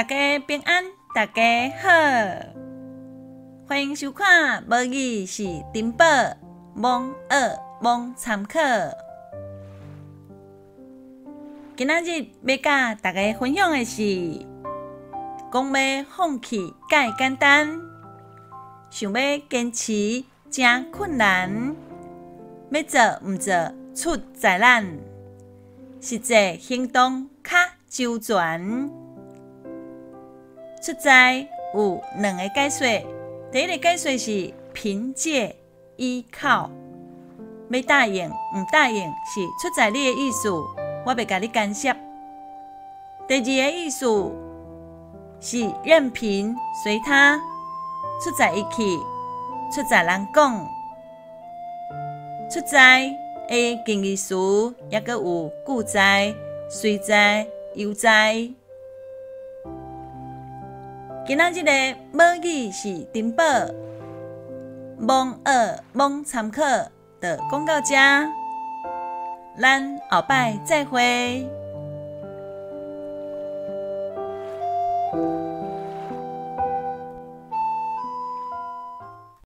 大家平安，大家好，歡迎收看《母語是珍寶》，罔學罔參考。今仔日欲佮大家分享的是，講欲放棄蓋簡單，想欲堅持誠困難，欲做毋做出在咱，實際行動較周全。出在有兩个解說，第一个解說是憑借、依靠，欲答應毋答應是出在你的意思，我袂共你干涉。第二个意思是任憑、隨他，出在伊去，出在人講。出在的近義詞抑閣有固在、隨在、悠哉。今仔日的母語是珍寶，罔學罔參考，就講到遮，咱後擺再會。